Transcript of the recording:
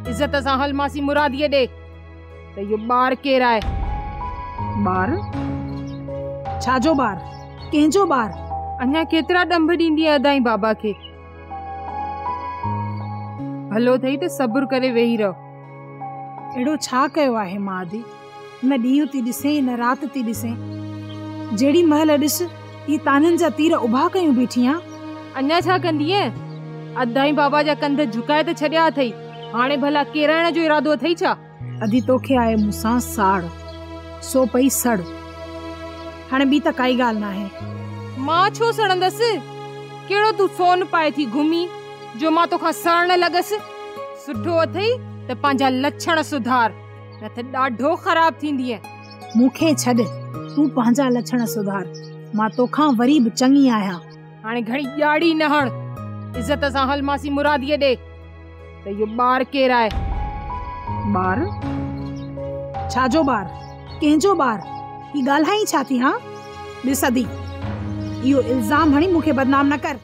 عزت سان هل ماسي مراديء ڏي ته اهو ٻار ڪير آهي؟ ٻار؟ ڇا جو ٻار؟ ڪنهن جو ٻار؟ اڃا ڪيترا ڏنڀ ڏيندينء ادائين بابا کي؟ ڀلو اٿئي ته صبر ڪري ويهي رهه. اهڙو ڇا ڪيو آهي مان ادي؟ نه ڏينهن ٿي ڏسين نه رات ٿي ڏسين. جهڙي مهل ڏس اهي طعنن جا تير اڀا ڪيون بيٺي آن. اڃا ڇا ڪندينء؟ ادائين بابا جا ڪنڌ جهڪائي ته ڇڏيا اٿئي، هاڻي ڀلا ڪيرائڻ جو ارادو اٿئي ڇا؟ ادي توکي آهي مون سان ساڙ، سو پئي سڙ. هاڻي ٻي ته ڪائي ڳالهه ناهي. مان ڇو سڙندس؟ ڪهڙو تون سون پائي ٿي گهمين جو مان توکان سڙڻ لڳس؟ سٺو اٿئي ته پنهنجا لڇڻ سڌار، نه ته ڏاڍو خراب ٿيندينء. مون کي ڇڏ، تون پنهنجا لڇڻ سڌار، مان توکان وري به چڱي آهيان. هاڻي گهڻي ڄاڙي نه هڻ، عزت سان هل ماسي مراديء ڏي ته اهو ٻار ڪير آهي؟ ٻار؟ ڇا جو ٻار؟ ڪنهن جو ٻار؟ هي ڳالهائين ڇا ٿي هان؟ ڏس ادي، اهو الزام هڻي مون کي بدنام نه ڪر.